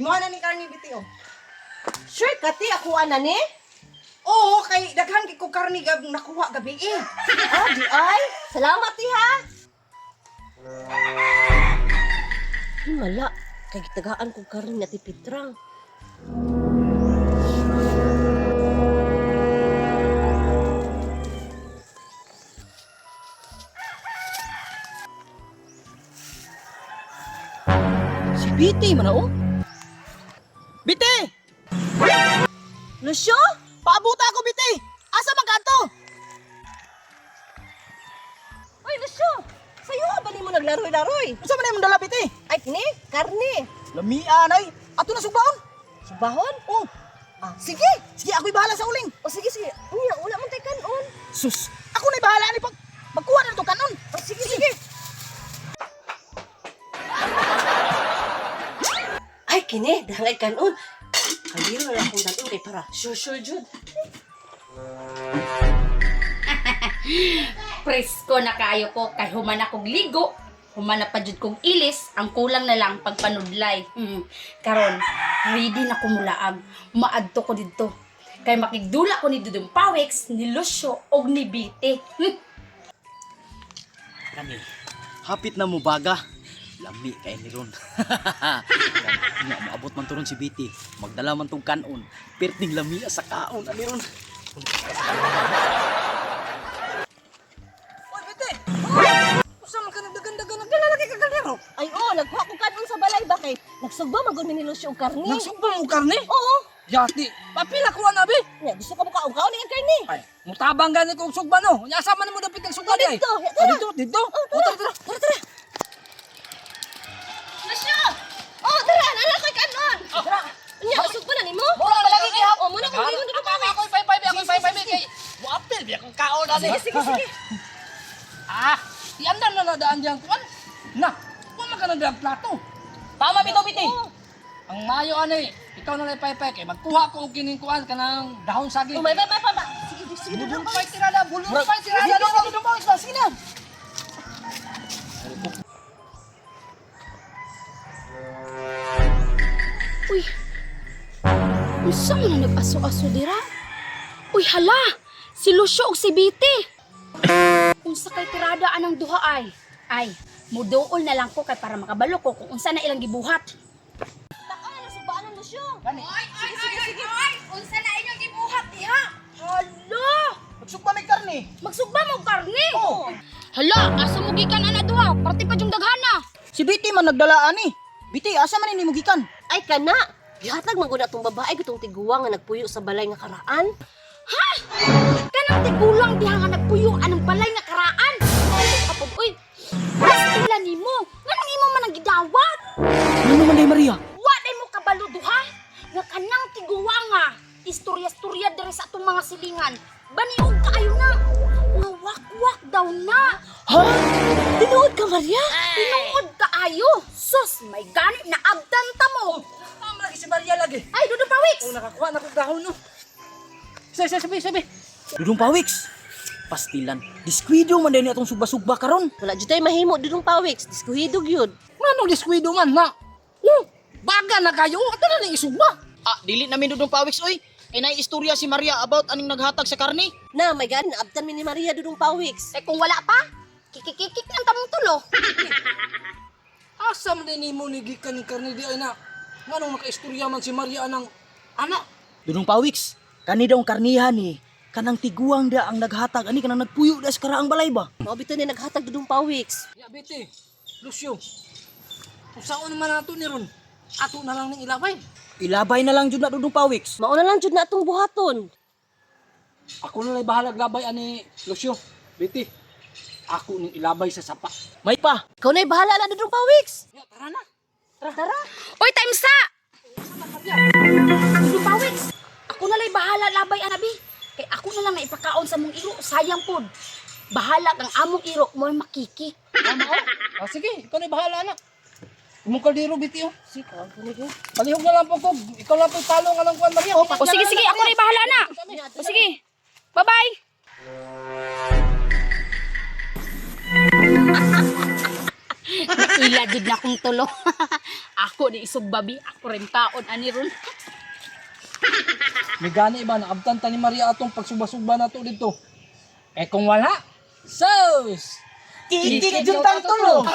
Imuha na ni karni biti oh. Sure ka ti, ako ana ni? Oo, kay daghan kay ko karni gab nakuha gabi eh. Ah, di ay. Salamat ti ha. Himala, kay gitagaan kong karni nga ti Petra. Si Biti man oh. Biti! Lucio? Paabuta ako Biti! Asa man ka to? Oy, Lucio! Sayo ba nimo naglaroy-laroy? Unsa man imong dala Biti? Ay, kini, karne. Lamian ay. Ato na sugbaon. Subahon? Oh, Ah, sige. sige ako'y bahala sa uling. O sige, sige. Unya, wala man tay kanon. Sus, ako na'y bahala ni pag magkuha na to kanon. O sige, sige. Ay, kini, dahil kanon. Kaldero na akong dalon kay para sure sure jud. Presko na kaayo ko kay human akong ligo, human na pa jud kong ilis, ang kulang na lang pagpanudlay. Karon, ready na kumulaag. Maadto ko didto. Kay makigdula ko ni Dudong Pawex, ni Lucio og ni Bite. Kani, hapit na mo baga. Lami kay ni ron. Kani, nga, moabot man to ron si Biti. Magdala man tong kanon. Perting lami sa kaon ani ron. Oy, biti. Usa man ka nagdagan-dagan nagdala lagi ka kaldero. Ay, oh, nagkuha ko kanon sa balay ba kay nagsugba man gud mi ni Lucio og karne. Nagsugba mo karne? Oo. Yati, papila ko ana bi. Nya, gusto ka mo kaon kaon ang karne. Ay, mutabang gani kog sugba no. Nya asa man mo dapit ang sugba di ay. Dito, Ah, tara. Dito, dito. Oh, tara, tara. Tara, tara. Lucio! Oh, tara, nana ko'y kanon. Tara. Nya, sugba na nimo? Mura na lagi kay Oh, muna kong ingon Dudong Pawex. Ako'y pay-pay, ako'y pay-pay kay moapil biya kong kaon ani. Sige, sige, sige. Ah, iandan na nadaan diyang kuan. Na, kuan man ka na diyang plato. Tama bitaw Biti. Ang maayo ani, ikaw na lang pay-pay kay magkuha ko og kining kuan kanang dahon saging. Oh, may may may pa ba? Sige, sige, Dudong Bulong pay tirada, bulong pay tirada. Dudong Pawex ba? Sige na. Uy, unsa man na nag-aso-aso dira? Uy, hala! Si Lucio og si Bite. Unsa kay tirada anang duha ay? Ay, muduol na lang ko kay para makabalo ko kung unsa na ilang gibuhat. Taka na sugbaan ng Lucio. Ay, ay, ay, ay, ay! Unsa na inyong gibuhat diha? Hala! Magsugba may karne. Magsugba mo karne! Hala, asa mo gikan ana duha? Parte pa yung daghana. Si Biti man nagdala ani. Biti, asa man ni gikan? Ay kana. Gihatag man gud atong babae gutong tiguang nga nagpuyo sa balay nga karaan. Ha? Kanang tigulang diha nga nagpuyo anang balay nga karaan. Apod oy. Pastila nimo. Nganong imo man ang gidawat? Ano man day Maria? Wa day mo kabalo duha. Nga kanang tiguang nga istorya-istorya diri sa atong mga silingan. Baniog kaayo na. Nga wakwak daw na. Ha? Tinuod ka Maria? Tinuod kaayo. Sus, may gani na abdan ta mo. Tama lagi si Maria lagi. Ay, Dudu Pawiks. Oh, nakakuha na kog dahon no. Say, say, sabi, sabi. Dudong Pawex. Pastilan. Diskwido man day ni atong sugba-sugba karon. Wala jud tay mahimo Dudong Pawiks, diskuhido gyud. Nganong diskuido man na? Oh, baga na kayo. Ato na ning isugba. Ah, dili namin Dudong Pawex oy. Kay naay istorya si Maria about aning naghatag sa karne. Na may gani naabtan mi ni Maria Dudong Pawiks. Eh kung wala pa, kikikikik ng tamong tulo. Asa man din nimo ni gikan ni karne di ay na. Nganong makaistorya man si Maria anang anak. Dudong Pawiks, kani daw ang karnihan ni kanang tiguang da ang naghatag ani kanang nagpuyo da sa karaang balay ba. Mao bitaw ni naghatag Dudong Pawiks. Ya bete. Lucio. Usaon man nato ni ron. Ato na lang ning ilabay. Ilabay na lang jud na Dudong Pawiks. Mao na lang jud na atong buhaton. Ako na lang bahalag labay ani Lucio. Bete. Ako ning ilabay sa sapa. May pa. Ikaw na'y bahala na Dudong Pawiks. Ya, tara na. Tara. Oy, time sa! Dudu Pawiks, ako na lay bahala labay anabi. Kay ako na lang naipakaon sa mong iro, sayang pod. Bahala kang among iro, mo makiki. Tama oh. Ah, sige, ikaw na bahala anak. Imong kaldero biti oh. Sige, kaon ko ni gyud. Palihog na lang po ko. Ikaw lang po talo nga lang kuan Maria. O sige, sige, ako na bahala na. O sige, bye-bye. Ila jud na akong tulo. Ako ni isog babi, ako rin taon ani ron. May gani ba naabtan ta ni Maria atong pagsugba-sugba nato dito. Eh kung wala, sus! Kikik jud tang tulo.